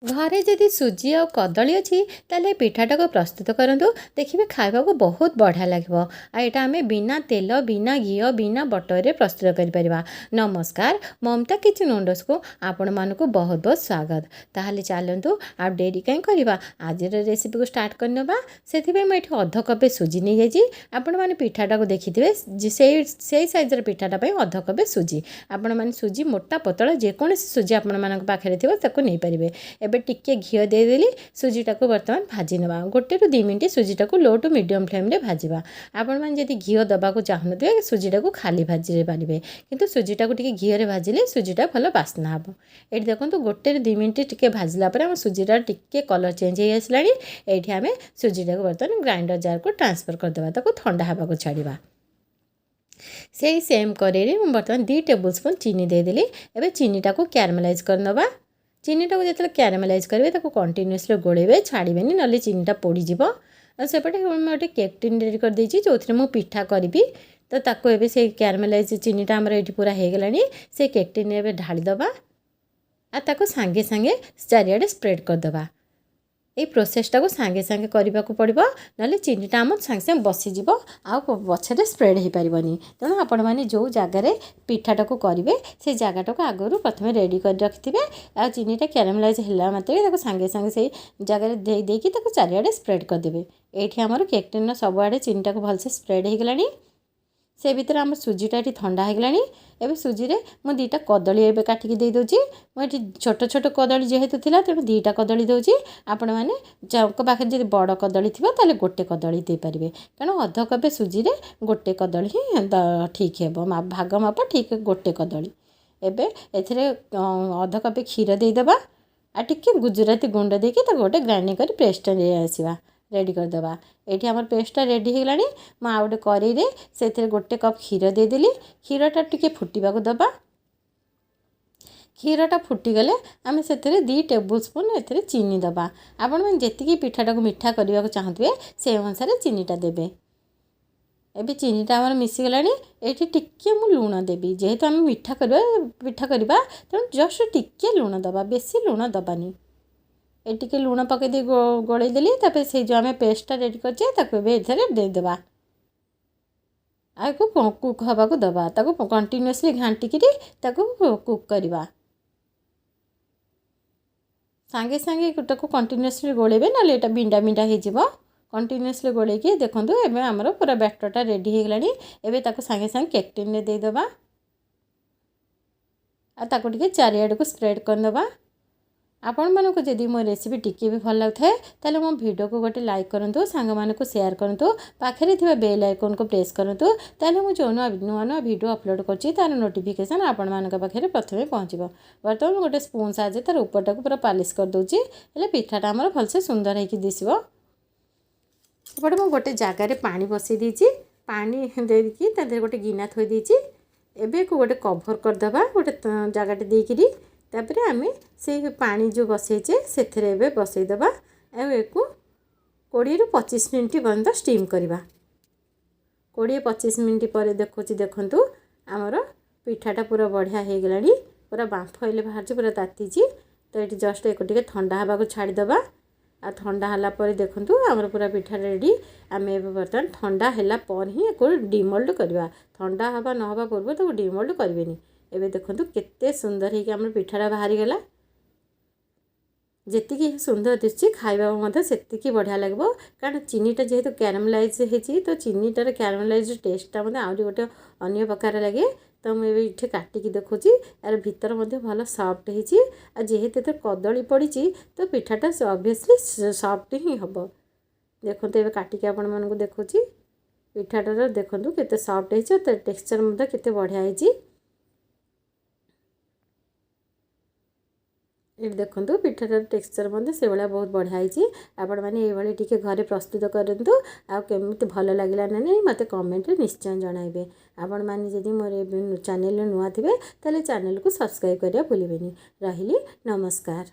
ଘରେ ଯଦି ସୁଜି ଆଉ କଦଳୀ ଅଛି, ତାହେଲେ ଏ ପିଠାଟାକୁ ପ୍ରସ୍ତୁତ କରନ୍ତୁ। ଦେଖିବେ, ଖାଇବାକୁ ବହୁତ ବଢ଼ିଆ ଲାଗିବ। ଆଉ ଏଇଟା ଆମେ ବିନା ତେଲ, ବିନା ଘିଅ, ବିନା ବଟରରେ ପ୍ରସ୍ତୁତ କରିପାରିବା। ନମସ୍କାର, ମମତା କିଚେନ୍ ୱଣ୍ଡର୍ସକୁ ଆପଣମାନଙ୍କୁ ବହୁତ ବହୁତ ସ୍ୱାଗତ। ତାହେଲେ ଚାଲନ୍ତୁ, ଆଉ ଡେରି କାହିଁ କରିବା? ଆଜିର ରେସିପିକୁ ଷ୍ଟାର୍ଟ କରିନେବା। ସେଥିପାଇଁ ମୁଁ ଏଠି ଅଧ କପେ ସୁଜି ନେଇଯାଇଛି। ଆପଣମାନେ ପିଠାଟାକୁ ଦେଖିଥିବେ, ସେଇ ସେଇ ସାଇଜ୍ର ପିଠାଟା ପାଇଁ ଅଧ କପେ ସୁଜି। ଆପଣମାନେ ସୁଜି ମୋଟା, ପତଳା, ଯେକୌଣସି ସୁଜି ଆପଣମାନଙ୍କ ପାଖରେ ଥିବ, ତାକୁ ନେଇପାରିବେ। ଏବେ ଟିକେ ଘିଅ ଦେଇଦେଲି। ସୁଜିଟାକୁ ବର୍ତ୍ତମାନ ଭାଜି ନେବା। 1ରୁ 2 ମିନିଟ୍ ସୁଜିଟାକୁ ଲୋ ଟୁ ମିଡ଼ିୟମ୍ ଫ୍ଲେମ୍ରେ ଭାଜିବା। ଆପଣମାନେ ଯଦି ଘିଅ ଦେବାକୁ ଚାହୁଁନଥିବେ, ସୁଜିଟାକୁ ଖାଲି ଭାଜି ପାରିବେ। କିନ୍ତୁ ସୁଜିଟାକୁ ଟିକେ ଘିଅରେ ଭାଜିଲେ ସୁଜିଟା ଭଲ ବାସ୍ନା ହେବ। ଏଇଠି ଦେଖନ୍ତୁ, 1ରୁ 2 ମିନିଟ୍ ଟିକେ ଭାଜିଲା ପରେ ଆମ ସୁଜିଟା ଟିକେ କଲର୍ ଚେଞ୍ଜ ହେଇ ଆସିଲାଣି। ଏଇଠି ଆମେ ସୁଜିଟାକୁ ବର୍ତ୍ତମାନ ଗ୍ରାଇଣ୍ଡର ଜାର୍କୁ ଟ୍ରାନ୍ସଫର୍ କରିଦେବା। ତାକୁ ଥଣ୍ଡା ହେବାକୁ ଛାଡ଼ିବା। ସେଇ ସେମ୍ କରେଇରେ ମୁଁ ବର୍ତ୍ତମାନ 2 ଟେବୁଲ୍ ସ୍ପୁନ୍ ଚିନି ଦେଇଦେଲି। ଏବେ ଚିନିଟାକୁ କ୍ୟାରମେଲାଇଜ୍ କରିନେବା। ଚିନିଟାକୁ ଯେତେବେଳେ କ୍ୟାରମେଲାଇଜ୍ କରିବେ, ତାକୁ କଣ୍ଟିନ୍ୟୁଅସଲି ଗୋଳେଇବେ, ଛାଡ଼ିବେନି, ନହେଲେ ଚିନିଟା ପୋଡ଼ିଯିବ। ଆଉ ସେପଟେ ମୁଁ ଗୋଟେ କେକ୍ ଟିନ୍ ରେଡ଼ି କରିଦେଇଛି, ଯେଉଁଥିରେ ମୁଁ ପିଠା କରିବି। ତ ତାକୁ ଏବେ ସେଇ କ୍ୟାରମେଲାଇଜ୍ ଚିନିଟା ଆମର ଏଇଠି ପୁରା ହେଇଗଲାଣି। ସେ କେକ୍ ଟିନ୍ ଏବେ ଢାଳିଦେବା ଆଉ ତାକୁ ସାଙ୍ଗେ ସାଙ୍ଗେ ଚାରିଆଡ଼େ ସ୍ପ୍ରେଡ଼୍ କରିଦେବା। ଏଇ ପ୍ରୋସେସଟାକୁ ସାଙ୍ଗେ ସାଙ୍ଗେ କରିବାକୁ ପଡ଼ିବ, ନହେଲେ ଚିନିଟା ଆମ ସାଙ୍ଗେ ସାଙ୍ଗେ ବସିଯିବ ଆଉ ପଛରେ ସ୍ପ୍ରେଡ଼୍ ହେଇପାରିବନି। ତେଣୁ ଆପଣମାନେ ଯେଉଁ ଜାଗାରେ ପିଠାଟାକୁ କରିବେ, ସେ ଜାଗାଟାକୁ ଆଗରୁ ପ୍ରଥମେ ରେଡ଼ି କରି ରଖିଥିବେ। ଆଉ ଚିନିଟା କ୍ୟାରମେଲାଇଜ୍ ହେଲା ମାତ୍ରକେ ତାକୁ ସାଙ୍ଗେ ସାଙ୍ଗେ ସେଇ ଜାଗାରେ ଦେଇ ଦେଇକି ତାକୁ ଚାରିଆଡ଼େ ସ୍ପ୍ରେଡ଼୍ କରିଦେବେ। ଏଇଠି ଆମର କେକ୍ ଟିନ୍ର ସବୁଆଡ଼େ ଚିନିଟାକୁ ଭଲସେ ସ୍ପ୍ରେଡ଼୍ ହେଇଗଲାଣି। ସେ ଭିତରେ ଆମ ସୁଜିଟା ଏଠି ଥଣ୍ଡା ହେଇଗଲାଣି। ଏବେ ସୁଜିରେ ମୁଁ 2ଟା କଦଳୀ ଏବେ କାଟିକି ଦେଇଦେଉଛି। ମୁଁ ଏଠି ଛୋଟ ଛୋଟ କଦଳୀ ଯେହେତୁ ଥିଲା, ତେଣୁ 2ଟା କଦଳୀ ଦେଉଛି। ଆପଣମାନେ ଯାଙ୍କ ପାଖରେ ଯଦି ବଡ଼ କଦଳୀ ଥିବ, ତାହେଲେ ଗୋଟେ କଦଳୀ ଦେଇପାରିବେ। କାରଣ ଅଧ କପେ ସୁଜିରେ ଗୋଟେ କଦଳୀ ହିଁ ଠିକ୍ ହେବ, ଭାଗ ମାପ ଠିକ୍ ଗୋଟେ କଦଳୀ। ଏବେ ଏଥିରେ ଅଧ କପେ କ୍ଷୀର ଦେଇଦେବା ଆଉ ଟିକେ ଗୁଜୁରାତି ଗୁଣ୍ଡ ଦେଇକି ତାକୁ ଗୋଟେ ଗ୍ରାଇଣ୍ଡିଙ୍ଗ କରି ପେଷ୍ଟ ନେଇ ଆସିବା, ରେଡ଼ି କରିଦେବା। ଏଇଠି ଆମର ପେଷ୍ଟଟା ରେଡ଼ି ହେଇଗଲାଣି। ମୁଁ ଆଉ ଗୋଟେ କରେଇରେ ସେଥିରେ ଗୋଟେ କପ୍ କ୍ଷୀର ଦେଇଦେଲି। କ୍ଷୀରଟା ଟିକେ ଫୁଟିବାକୁ ଦେବା। କ୍ଷୀରଟା ଫୁଟିଗଲେ ଆମେ ସେଥିରେ 2 ଟେବୁଲ୍ ସ୍ପୁନ୍ ଏଥିରେ ଚିନି ଦେବା। ଆପଣମାନେ ଯେତିକି ପିଠାଟାକୁ ମିଠା କରିବାକୁ ଚାହୁଁଥିବେ, ସେ ଅନୁସାରେ ଚିନିଟା ଦେବେ। ଏବେ ଚିନିଟା ଆମର ମିଶିଗଲାଣି। ଏଇଠି ଟିକିଏ ମୁଁ ଲୁଣ ଦେବି। ଯେହେତୁ ଆମେ ମିଠା କରିବା ପିଠା କରିବା, ତେଣୁ ଜଷ୍ଟ ଟିକିଏ ଲୁଣ ଦେବା, ବେଶୀ ଲୁଣ ଦେବାନି। ଏ ଟିକେ ଲୁଣ ପକାଇ ଦେଇ ଗୋଳେଇ ଦେଲି। ତାପରେ ସେଇ ଯେଉଁ ଆମେ ପେଷ୍ଟଟା ରେଡ଼ି କରିଛେ, ତାକୁ ଏବେ ଏଥିରେ ଦେଇଦେବା। ଆଉ କୁକ୍ ହେବାକୁ ଦେବା। ତାକୁ କଣ୍ଟିନ୍ୟୁଅସଲି ଘାଣ୍ଟିକିରି ତାକୁ କୁକ୍ କରିବା। ସାଙ୍ଗେ ସାଙ୍ଗେ ତାକୁ କଣ୍ଟିନ୍ୟୁଅସଲି ଗୋଳେଇବେ, ନହେଲେ ଏଇଟା ବିଣ୍ଡା ବିଣ୍ଡା ହେଇଯିବ। କଣ୍ଟିନ୍ୟୁଅସଲି ଗୋଳେଇକି ଦେଖନ୍ତୁ, ଏବେ ଆମର ପୁରା ବ୍ୟାଟରଟା ରେଡ଼ି ହେଇଗଲାଣି। ଏବେ ତାକୁ ସାଙ୍ଗେ ସାଙ୍ଗେ କେକ୍ ଟିନ୍ରେ ଦେଇଦେବା ଆଉ ତାକୁ ଟିକେ ଚାରିଆଡ଼କୁ ସ୍ପ୍ରେଡ଼୍ କରିନେବା। ଆପଣମାନଙ୍କୁ ଯଦି ମୋ ରେସିପି ଟିକିଏ ବି ଭଲ ଲାଗୁଥାଏ, ତାହେଲେ ମୋ ଭିଡ଼ିଓକୁ ଗୋଟେ ଲାଇକ୍ କରନ୍ତୁ, ସାଙ୍ଗମାନଙ୍କୁ ସେୟାର କରନ୍ତୁ, ପାଖରେ ଥିବା ବେଲ୍ ଆଇକନ୍କୁ ପ୍ରେସ୍ କରନ୍ତୁ। ତାହେଲେ ମୁଁ ଯେଉଁ ନୂଆ ନୂଆ ନୂଆ ଭିଡ଼ିଓ ଅପଲୋଡ଼ କରୁଛି, ତା'ର ନୋଟିଫିକେସନ୍ ଆପଣମାନଙ୍କ ପାଖରେ ପ୍ରଥମେ ପହଞ୍ଚିବ। ବର୍ତ୍ତମାନ ମୁଁ ଗୋଟେ ସ୍ପୁନ୍ ସାହାଯ୍ୟରେ ତା'ର ଉପରଟାକୁ ପୁରା ପାଲିସ୍ କରିଦେଉଛି, ହେଲେ ପିଠାଟା ଆମର ଭଲସେ ସୁନ୍ଦର ହେଇକି ଦିଶିବ। ଏପଟେ ମୁଁ ଗୋଟେ ଜାଗାରେ ପାଣି ବସାଇ ଦେଇଛି। ପାଣି ଦେଇକି ତା ଦେହରେ ଗୋଟେ ଗିନା ଥୋଇ ଦେଇଛି। ଏବେ ଗୋଟେ କଭର୍ କରିଦେବା ଗୋଟେ ଜାଗାଟେ ଦେଇକିରି। ତାପରେ ଆମେ ସେଇ ପାଣି ଯେଉଁ ବସେଇଛେ, ସେଥିରେ ଏବେ ବସେଇଦେବା ଆଉ ଏକୁ 20ରୁ 25 ମିନିଟ୍ ପର୍ଯ୍ୟନ୍ତ ଷ୍ଟିମ୍ କରିବା। 20-25 ମିନିଟ୍ ପରେ ଦେଖୁଛି। ଦେଖନ୍ତୁ, ଆମର ପିଠାଟା ପୁରା ବଢ଼ିଆ ହେଇଗଲାଣି। ପୁରା ବାମ୍ଫ ହେଲେ ବାହାରୁଛି, ପୁରା ତାତିଛି। ତ ଏଇଠି ଜଷ୍ଟ ଏକୁ ଟିକେ ଥଣ୍ଡା ହେବାକୁ ଛାଡ଼ିଦେବା। ଆଉ ଥଣ୍ଡା ହେଲା ପରେ ଦେଖନ୍ତୁ, ଆମର ପୁରା ପିଠା ରେଡ଼ି। ଆମେ ଏବେ ବର୍ତ୍ତମାନ ଥଣ୍ଡା ହେଲା ପରେ ହିଁ ଏକୁ ଡିମୋଲ୍ଡ କରିବା। ଥଣ୍ଡା ହେବା ନ ହେବା ପୂର୍ବରୁ ତାକୁ ଡିମୋଲ୍ଡ କରିବେନି। ଏବେ ଦେଖନ୍ତୁ, କେତେ ସୁନ୍ଦର ହେଇକି ଆମର ପିଠାଟା ବାହାରିଗଲା। ଯେତିକି ସୁନ୍ଦର ଦିଶୁଛି, ଖାଇବାକୁ ମଧ୍ୟ ସେତିକି ବଢ଼ିଆ ଲାଗିବ। କାରଣ ଚିନିଟା ଯେହେତୁ କ୍ୟାରମେଲାଇଜ୍ ହେଇଛି, ତ ଚିନିଟାର କ୍ୟାରମେଲାଇଜ୍ ଟେଷ୍ଟଟା ମଧ୍ୟ ଆହୁରି ଗୋଟେ ଅନ୍ୟ ପ୍ରକାର ଲାଗେ। ତ ମୁଁ ଏବେ ଏଇଠି କାଟିକି ଦେଖୁଛି। ଏହାର ଭିତର ମଧ୍ୟ ଭଲ ସଫ୍ଟ ହେଇଛି। ଆଉ ଯେହେତୁ ଏଥିରେ କଦଳୀ ପଡ଼ିଛି, ତ ପିଠାଟା ଅବଭିୟସଲି ସଫ୍ଟ ହିଁ ହେବ। ଦେଖନ୍ତୁ, ଏବେ କାଟିକି ଆପଣମାନଙ୍କୁ ଦେଖୁଛି। ପିଠାଟାର ଦେଖନ୍ତୁ, କେତେ ସଫ୍ଟ ହେଇଛି ଆଉ ତା ଟେକ୍ସଚର୍ ମଧ୍ୟ କେତେ ବଢ଼ିଆ ହେଇଛି। ଏଇଠି ଦେଖନ୍ତୁ, ପିଠାଟାର ଟେକ୍ସଚର୍ ମଧ୍ୟ ସେଭଳିଆ ବହୁତ ବଢ଼ିଆ ହେଇଛି। ଆପଣମାନେ ଏଇଭଳି ଟିକେ ଘରେ ପ୍ରସ୍ତୁତ କରନ୍ତୁ ଆଉ କେମିତି ଭଲ ଲାଗିଲା ନା ନାହିଁ, ମୋତେ କମେଣ୍ଟରେ ନିଶ୍ଚୟ ଜଣାଇବେ। ଆପଣମାନେ ଯଦି ମୋର ଚ୍ୟାନେଲରେ ନୂଆ ଥିବେ, ତାହେଲେ ଚ୍ୟାନେଲକୁ ସବସ୍କ୍ରାଇବ୍ କରିବା ଭୁଲିବେନି। ରହିଲି, ନମସ୍କାର।